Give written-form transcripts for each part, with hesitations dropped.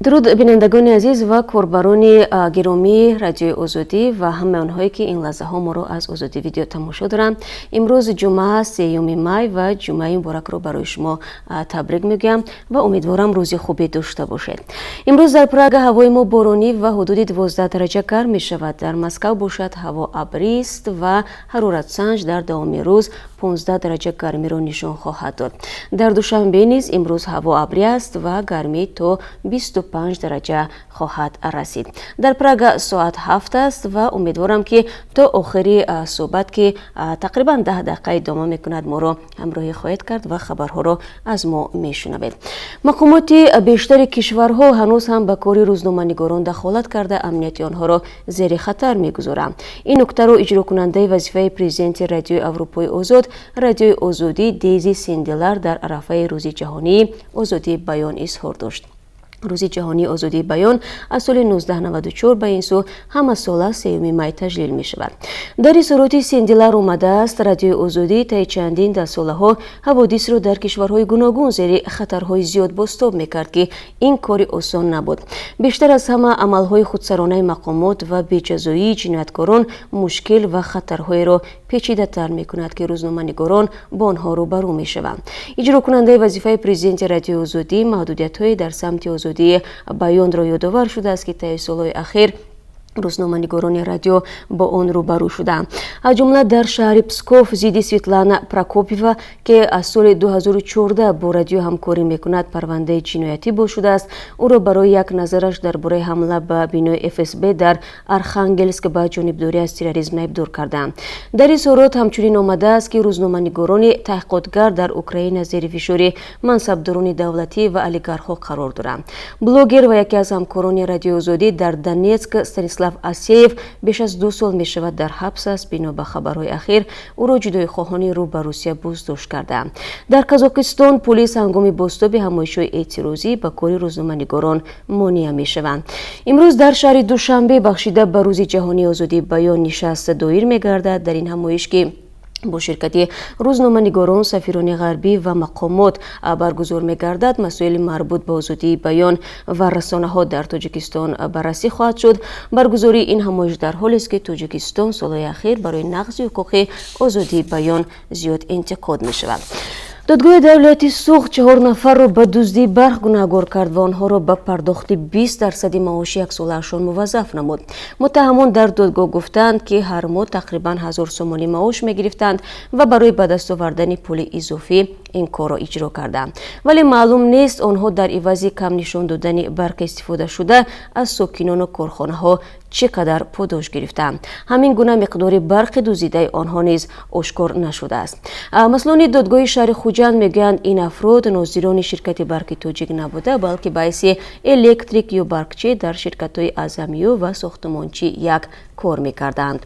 Дуруд, бинандагони азиз ва корбарони гиромии Радиои Озодӣ ва ҳамаи онҳое, ки ин лаҳзаҳо моро аз Озодӣ Видео тамошо доранд. Имрӯз ҷумъа, 3 май, ва ҷумъаи муборакро барои шумо табрик мегӯям ва умедворам, рӯзи хубе дошта бошед. Имрӯз дар Прага ҳавои мо боронӣ ва ҳудуди 12 дараҷа гарм мешавад. Дар Москав бошад, ҳаво абрист ва ҳароратсанҷ дар давоми рӯз 15 дараҷа гармиро нишон хоҳад дод. Дар Душанбе низ имрӯз ҳаво абрӣ аст ва гармӣ то 25 дараҷа хоҳад расид. Дар Прага соат 7 аст ва умедворам, ки то охири суҳбат, ки тақрибан 10 дақиқа идома мекунад, моро ҳамроҳӣ хоҳед кард ва хабарҳоро аз мо мешунавед. Мақомоти бештари кишварҳо ҳанӯз ҳам ба кори рӯзноманигорон дахолат карда, амнияти онҳоро зери хатар мегузоранд. Ин нуктаро иҷрокунандаи вазифаи президенти Радиои Аврупои Озод, Радиои Озодӣ, Дейзи Синделар дар арафаи Рӯзи ҷаҳонии озодии баён изҳор дошт. Рӯзи ҷаҳонии озодии баён аз соли 1994 ба ин сӯ ҳамасола 3 май таҷлил мешавад. Дар изҳороти Синделар омадааст: Радиои Озодӣ таи чандин даҳсолаҳо ҳаводисро дар кишварҳои гуногун зери хатарҳои зиёд бозтоб мекард, ки ин кори осон набуд. Бештар аз ҳама амалҳои худсаронаи мақомот ва беҷазоии ҷинояткорон мушкил ва хатарҳоеро печидатар мекунад, ки рӯзноманигорон бо онҳо рӯбарӯ мешаванд. Иҷрокунандаи вазифаи президенти Радиои Озодӣ маҳдудиятҳое дар самти озодии баёнро ёдовар шудааст, ки таи солҳои ахир рӯзноманигорони радио бо он рӯбарӯ шуданд. Аз ҷумла дар шаҳри Псков зидди Светлана Прокопьева, ки аз соли 2014 бо радио ҳамкорӣ мекунад, парвандаи ҷиноятӣ боз шудааст. Ӯро барои як назараш дар бораи ҳамла ба бинои ФСБ дар Архангелск ба ҷонибдорӣ аз терроризм айбдор карданд. Дар изҳорот ҳамчунин омадааст, ки рӯзноманигорони таҳқиқотгар дар Украина зери фишори мансабдорони давлатӣ ва олигархҳо қарор доранд. Блогер ва яке аз ҳамкорони Радиои Озодӣ дар Донецк, Станислав Асеев, беш аз 2 сол мешавад, дар ҳабс аст. Бино ба хабарҳои ахир, ӯро ҷудоихоҳони рӯ ба Русия боздошт кардаанд. Дар Қазоқистон полис ҳангоми бозтоби ҳамоишҳои эътирозӣ ба кори рӯзноманигорон монеа мешаванд. Имрӯз дар шаҳри Душанбе бахшида ба Рӯзи ҷаҳонии озодии баён нишаст доир мегардад. Дар ин ҳамоиш, ки бо ширкати рӯзноманигорон, сафирони ғарбӣ ва мақомот баргузор мегардад, масоили марбут ба озодии баён ва расонаҳо дар Тоҷикистон баррасӣ хоҳад шуд. Баргузории ин ҳамоиш дар ҳолест, ки Тоҷикистон солҳои ахир барои нақзи ҳуқуқи озодии баён зиёд интиқод мешавад. Додгоҳи давлати Суғд чаҳор нафарро ба дуздии барқ гунаҳгор кард ва онҳоро ба пардохти 20 дарсади маоши яксолаашон муваззаф намуд. Муттаҳамон дар додгоҳ гуфтанд, ки ҳар моҳ тақрибан 1000 сомонӣ маош мегирифтанд ва барои ба даст овардани пули изофӣ ин корро иҷро карданд. Вале маълум нест, онҳо дар ивази кам нишон додани барқи истифодашуда аз сокинону корхонаҳо чӣ қадар подош гирифтанд. Ҳамин гуна миқдори барқи дуздидаи онҳо низ ошкор нашудааст. Масъулони додгоҳи шаҳри Хуҷанд мегӯянд, ин афрод нозирони ширкати Барқи Тоҷик набуда, балки ба ҳайси электрик ё барқчӣ дар ширкатҳои Аъзамю ва Сохтмончӣ як кор мекарданд.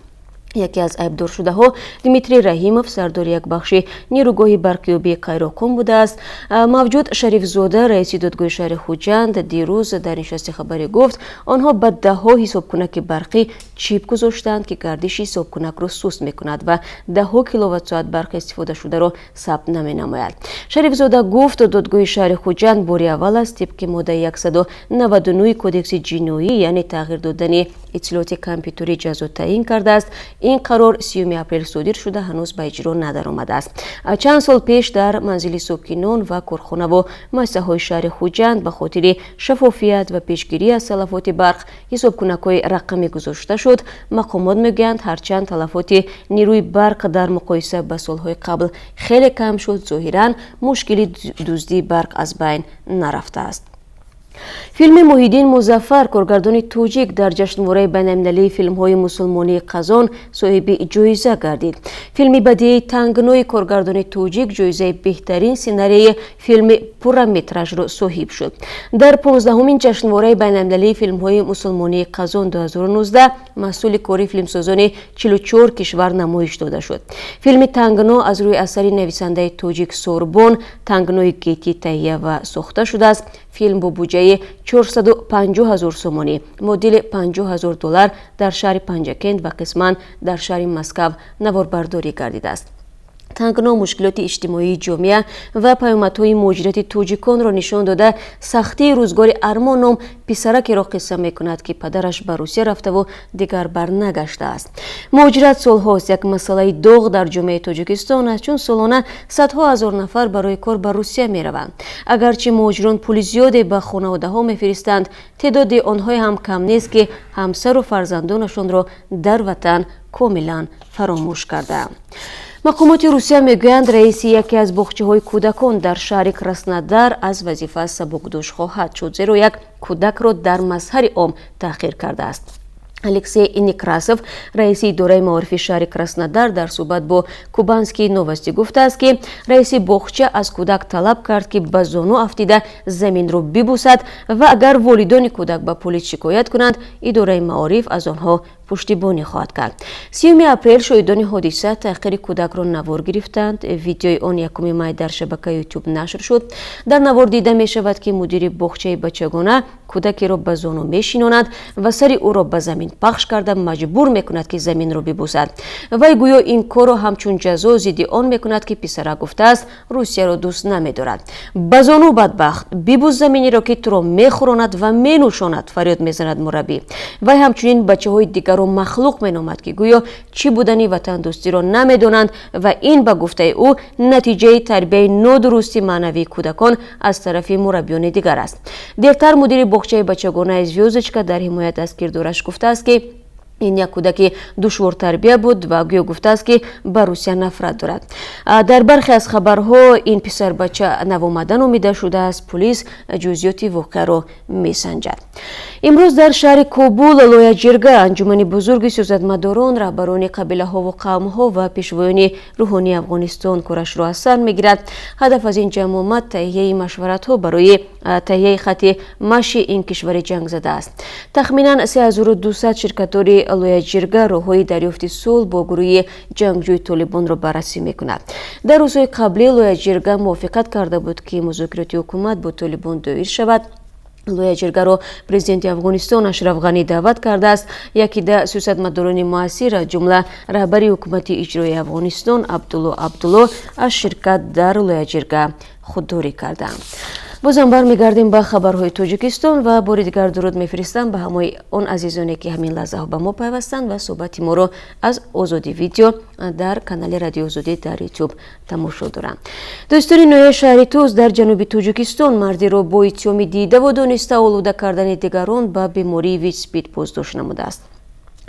Яке аз айбдоршудаҳо Дмитрий Раҳимов, сардори як бахши нерӯгоҳи барқиёбии Қайроққум будааст. Мавҷуд Шарифзода, раиси додгоҳи шаҳри Хуҷанд, дирӯз дар нишасти хабарӣ гуфт, онҳо ба даҳҳо ҳисобкунаки барқӣ чип гузоштаанд, ки гардиши ҳисобкунакро суст мекунад ва даҳҳо киловатт-соат барқи истифодашударо сабт наменамояд. Шарифзода гуфт, додгоҳи шаҳри Хуҷанд бори аввал аст тибқи моддаи 199 Кодекси ҷиноӣ, яъне тағйир додани иттилооти компютерӣ, ҷазо таъин кардааст. Ин қарор 30 апрел содир шуда, ҳанӯз ба иҷро надаромадааст. Чанд сол пеш дар манзили сокинон ва корхонаву муассисаҳои шаҳри Хуҷанд ба хотири шаффофият ва пешгирӣ аз талафоти барқ ҳисобкунакҳои рақамӣ гузошта шуд. Мақомот мегӯянд, ҳарчанд талафоти нерӯи барқ дар муқоиса ба солҳои қабл хеле кам шуд, зоҳиран мушкили дуздии барқ аз байн нарафтааст. Филми Муҳиддин Музаффар, коргардони тоҷик, дар ҷашнвораи байналмилалии филмҳои мусулмонии Қазон соҳиби ҷоиза гардид. Филми бадиии Тангнои коргардони тоҷик ҷоизаи беҳтарин сценарии филми пурраметражро соҳиб шуд. Дар 15-ҳумин ҷашнвораи байналмилалии филмҳои мусулмонии Қазон 2019 маҳсули кори филмсозони 44 кишвар намоиш дода шуд. Филми Тангно аз рӯи асари нависандаи тоҷик Сорбон Тангнои Гетӣ таҳия ва сохта шудааст. Филм бо буҷаи 450 ҳазор сомонӣ, муодили 50 ҳазор доллар, дар шаҳри Панҷакент ва қисман дар шаҳри Москав наворбардорӣ гардидааст. Тангно мушкилоти иҷтимоии ҷомеа ва паёмадҳои муҳоҷирати тоҷиконро нишон дода, сахтии рӯзгори Армон ном писаракеро қисса мекунад, ки падараш ба Русия рафтаву дигар барнагаштааст. Муҳоҷират солҳост як масъалаи доғ дар ҷомеаи Тоҷикистон аст, чун солона садҳо ҳазор нафар барои кор ба Русия мераванд. Агарчи муҳоҷирон пули зиёде ба хонаводаҳо мефиристанд, теъдоди онҳое ҳам кам нест, ки ҳамсару фарзандонашонро дар ватан комилан фаромӯш кардаанд. Мақомоти Русия мегӯянд, раиси яке аз боғчаҳои кӯдакон дар шаҳри Краснодар аз вазифа сабукдӯш хоҳад шуд, зеро як кӯдакро дар мазҳари ом таҳқир кардааст. Алексей Некрасов, раиси идораи маорифи шаҳри Краснодар, дар суҳбат бо «Кубанские новости» гуфтааст, ки раиси боғча аз кӯдак талаб кард, ки ба зону афтида заминро бибусад ва агар волидони кӯдак ба полис шикоят кунанд, идораи маориф аз онҳо пуштибонӣ хоҳад кард. 30-уми апрел шоҳидони ҳодиса таҳқири кӯдакро навор гирифтанд. Видеои он 1-уми май дар шабакаи Ютуб нашр шуд. Дар навор дида мешавад, ки мудири боғчаи бачагона кӯдакеро ба зону мешинонад ва сари ӯро ба замин пахш карда, маҷбур мекунад, ки заминро бибусад. Вай гӯё ин корро ҳамчун ҷазо зидди он мекунад, ки писарак гуфтааст, Русияро дӯст намедорад. «Ба зону, бадбахт, бибус заминеро, ки туро мехӯронад ва менӯшонад», фарёд мезанад мураббӣ. Вай ҳамчунин бачаҳои дигарро махлуқ меномад, ки гӯё чӣ будани ватандӯстиро намедонанд ва ин, ба гуфтаи ӯ, натиҷаи тарбияи нодурусти маънавии кӯдакон аз тарафи мураббиёни дигар аст. Дертар мудири боғчаи бачагонаи «Звёздочка» дар ҳимоят аз кирдораш гуфтааст, ки ин як кӯдаки душвортарбия буд ва гӯё гуфтааст, ки ба Русия нафрат дорад. Дар бархе аз хабарҳо ин писарбача навомада номида шудааст. Пулис ҷузъиёти воқеаро месанҷад. Имрӯз дар шаҳри Кобул Лоя Ҷирга, анҷумани бузурги сиёсатмадорон, раҳбарони қабилаҳову қавмҳо ва пешвоёни рӯҳонии Афғонистон корашро аз сар мегирад. Ҳадаф аз ин ҷамъомад таҳияи машваратҳо барои таҳияи хати маши ин кишвари ҷангзада аст. Тахминан 3200 ширкатдори Лоя Ҷирга роҳҳои дарёфти сулҳ бо гурӯҳи ҷангҷӯи Толибонро баррасӣ мекунад. Дар рӯзҳои қаблӣ Лоя Ҷирга мувофиқат карда буд, ки музокироти ҳукумат бо Толибон доир шавад. Лоя Ҷиргаро президенти Афғонистон Ашраф Ғанӣ даъват кардааст. Яке да сиёсатмадорони муассир, аз ҷумла раҳбари ҳукумати иҷроии Афғонистон Абдулло Абдулло, аз ширкат дар Лоя Ҷирга худдорӣ карданд. Бозам бармегардем ба хабарҳои Тоҷикистон ва бори дигар дуруд мефиристам ба ҳамаи он азизоне, ки ҳамин лаҳзаҳо ба мо пайвастанд ва суҳбати моро аз Озодӣ Видео дар канали Радиои Озодӣ дар Ютуб тамошо доранд. Дӯстони ноҳияи шаҳри Тӯс дар ҷануби Тоҷикистон мардеро бо иттиҳоми дидаву дониста олуда кардани дигарон ба бемории ВИЧ-СПИД боздошт намудааст.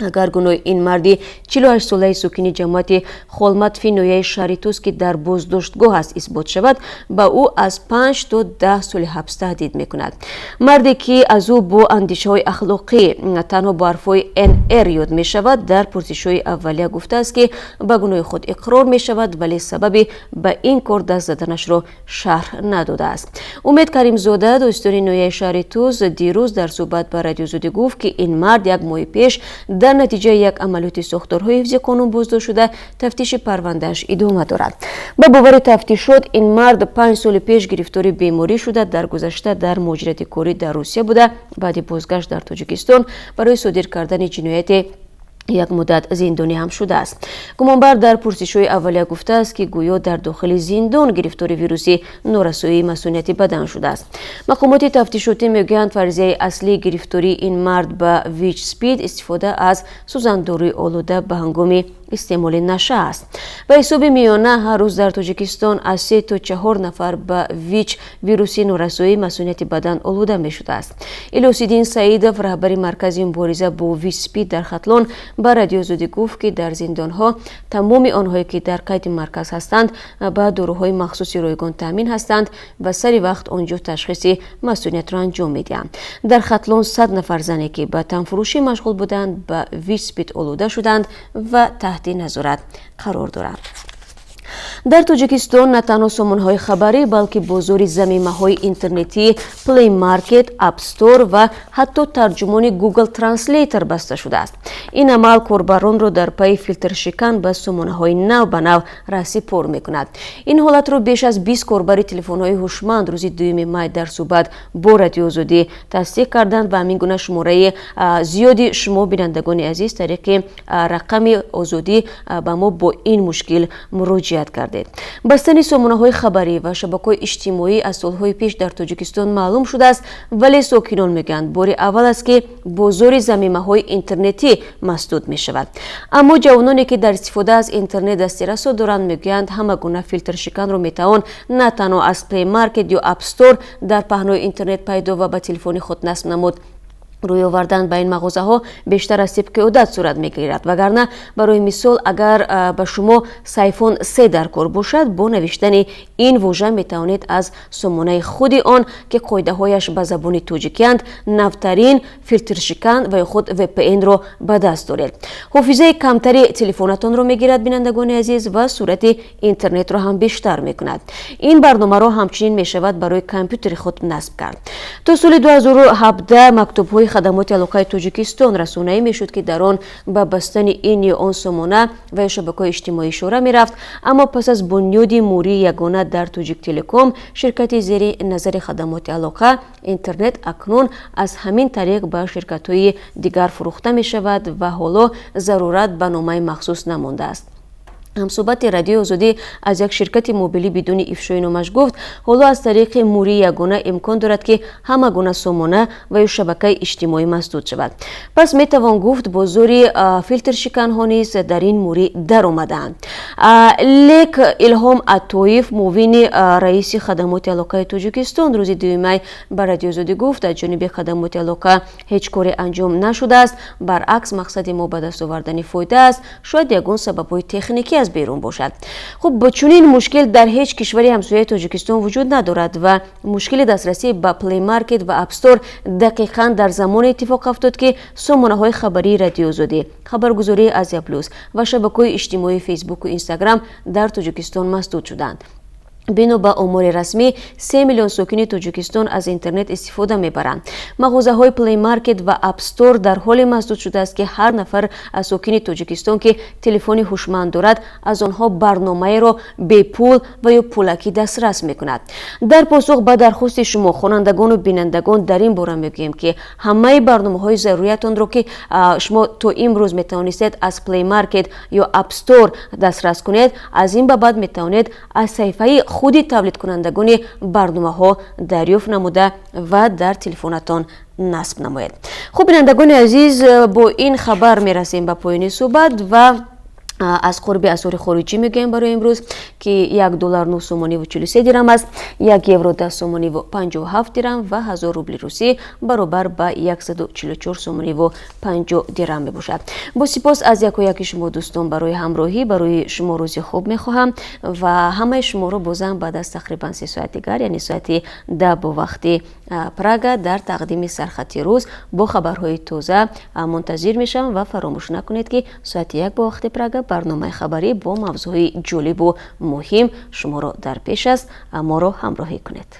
Агар гуноҳи ин марди 48-солаи сокини ҷамоати Холматфи ноҳияи шаҳри Тӯс, ки дар боздоштгоҳ аст, исбот шавад, ба ӯ аз 5 то 10 соли ҳабс таҳдид мекунад. Марде, ки аз ӯ бо андешаҳои ахлоқӣ танҳо бо ҳарфҳои НР ёд мешавад, дар пурсишҳои аввалия гуфтааст, ки ба гуноҳи худ иқрор мешавад, вале сабаби ба ин кор даст заданашро шарҳ надодааст. Умед Каримзода, додситони ноҳияи шаҳри Тӯс, дирӯз дар суҳбат ба Радиои Озодӣ гуфт, ки ин мард як моҳи пеш дар натиҷаи як амалиёти сохторҳои ҳифзи қонун боздошт шуда, тафтиши парвандааш идома дорад. Ба бовари тафтишот, ин мард 5 соли пеш гирифтори беморӣ шуда, дар гузашта дар муҳоҷирати корӣ дар Русия буда, баъди бозгашт дар Тоҷикистон барои содир кардани ҷинояте як муддат зиндонӣ ҳам шудааст. Гумонбар дар пурсишҳои аввалия гуфтааст, ки гӯё дар дохили зиндон гирифтори вируси норасоии масунияти бадан шудааст. Мақомоти тафтишотӣ мегӯянд, фарзияи аслии гирифтории ин мард ба ВИЧ СПИД истифода аз сӯзандоруи олуда ба ҳангоми истеъмоли наша аст. Ба ҳисоби миёна ҳар рӯз дар Тоҷикистон аз 3 то 4 нафар ба ВИЧ, вируси норасоии масунияти бадан, олуда мешудааст. Илёсиддин Саидов, раҳбари маркази мубориза бо ВИЧ СПИД дар Хатлон, ба Радиои Озодӣ гуфт, ки дар зиндонҳо тамоми онҳое, ки дар қайди марказ ҳастанд, ба доруҳои махсуси ройгон таъмин ҳастанд ва сари вақт он ҷо ташхиси масуниятро анҷом медиҳанд. Дар Хатлон 100 нафар зане, ки ба танфурӯшӣ машғул буданд, ба ВИЧ СПИД олуда шуданд ва таҳти назорат қарор доранд. Дар Тоҷикистон на танҳо сомонаҳои хабарӣ, балки бозори замимаҳои интернетии Play Market, App Store ва ҳатто тарҷумони Google Translator баста шудааст. Ин амал корбаронро дар пайи филтршикан ба сомонаҳои нав ба нав раҳсипор мекунад. Ин ҳолатро беш аз 20 корбари телефонҳои ҳушманд рӯзи 2-юми май дар суҳбат бо Радиои Озодӣ тасдиқ карданд ва ҳамин гуна шумораи зиёди шумо, бинандагони азиз, тариқи рақами Озодӣ ба мо бо ин мушкил муроҷиат кардед. гардид. Бастани сомонаҳои хабарӣ ва шабакаҳои иҷтимоӣ аз солҳои пеш дар Тоҷикистон маълум шудааст, вале сокинон мегӯянд, бори аввал аст, ки бозори замимаҳои интернетӣ масдуд мешавад. Аммо ҷавононе, ки дар истифода аз интернет дасти расо доранд, мегӯянд, ҳама гуна филтршиканро метавон на танҳо аз Play Market ё App Store дар паҳнои интернет пайдо ва ба телефони худ насб намуд. Рӯй овардан ба ин мағозаҳо бештар аз тибқи одат сурат мегирад, вагарна, барои мисол, агар ба шумо Псайфон 3 дар кор бошад, бо навиштани ин вожа метавонед аз сомонаи худи он, ки қоидаҳояш ба забони тоҷикиянд, навтарин филтршикан ва ё худ VPN-ро ба даст доред. Ҳофизаи камтари телефонатонро мегирад, бинандагони азиз, ва суръати интернетро ҳам бештар мекунад. Ин барномаро ҳамчунин мешавад барои компютери худ насб кард. То соли 2017 мактубҳои Хадамоти алоқаи Тоҷикистон расонаӣ мешуд, ки дар он ба бастани ин ё он сомона ва ё шабакаҳои иҷтимоӣ ишора мерафт. Аммо пас аз бунёди муҳрии ягона дар Тоҷиктелеком, ширкати зери назари Хадамоти алоқа, интернет акнун аз ҳамин тариқ ба ширкатҳои дигар фурӯхта мешавад ва ҳоло зарурат ба номаи махсус намондааст. Ҳамсӯҳбати Радиои Озодӣ аз як ширкати мобилӣ бидуни ифшои номаш гуфт, ҳоло аз тариқи муҳрии ягона имкон дорад, ки ҳама гуна сомона ва ё шабакаи иҷтимоӣ масдуд шавад. Пас метавон гуфт, бозори филтршиканҳо низ дар ин муҳрӣ даромадаанд. Лек Илҳом Атоев, муовини раиси Хадамоти алоқаи Тоҷикистон, рӯзи 2 май ба Радиои Озодӣ гуфт, аз ҷониби Хадамоти алоқа ҳеҷ коре анҷом нашудааст, баръакс, мақсади мо ба даст овардани фоида аст. Шояд ягон сабабҳои техникӣ аз берун бошад. Хуб, чунин мушкил дар ҳеҷ кишвари ҳамсояи Тоҷикистон вуҷуд надорад ва мушкили дастрасӣ ба Play Market ва App Store дақиқан дар замоне иттифоқ афтод, ки сомонаҳои хабарии Радиои Озодӣ, хабаргузории Азия Плюс ва шабакаҳои иҷтимоии Фейсбуку Инстаграм дар Тоҷикистон масдуд шуданд. Бино ба омори расмӣ, 3 миллион сокини Тоҷикистон аз интернет истифода мебаранд. Мағозаҳои Play Market ва App Store дар ҳоле масдуд шудааст, ки ҳар нафар аз сокини Тоҷикистон, ки телефони ҳушманд дорад, аз онҳо барномаеро бепул ва ё пулакӣ дастрас мекунад. Дар посух ба дархости шумо, хонандагону бинандагон, дар ин бора мегӯем, ки ҳамаи барномаҳои заруриятонро, ки шумо то имрӯз метавонистед аз Play Market ё App Store дастрас кунед, аз ин ба баъд метавонед аз саҳифаи худи тавлидкунандагони барномаҳо дарёфт намуда ва дар телефонатон насб намоед. Хуб, бинандагони азиз, бо ин хабар мерасем ба поёни суҳбат ва аз қурби асъори хориҷӣ мегӯем барои имрӯз, ки 1 доллар 9 сомониву 43 дирам аст, 1 евро 10 сомониву 57 дирам ва 1000 рубли русӣ баробар ба 144 сомониву 50 дирам мебошад. Бо сипос аз якояки шумо, дӯстон, барои ҳамроҳӣ. Барои шумо рӯзи хуб мехоҳам ва ҳамаи шуморо бозам баъд аз тақрибан 3 соат дигар, яъне соати 10 бо вақти Прага, дар тақдими Сархати рӯз бо хабарҳои тоза мунтазир мешавам. Ва фаромӯш накунед, ки соати 1 бо вақти Прага барномаи хабарӣ бо мавзӯъҳои ҷолибу муҳим шуморо дар пеш аст. Моро ҳамроҳӣ кунед.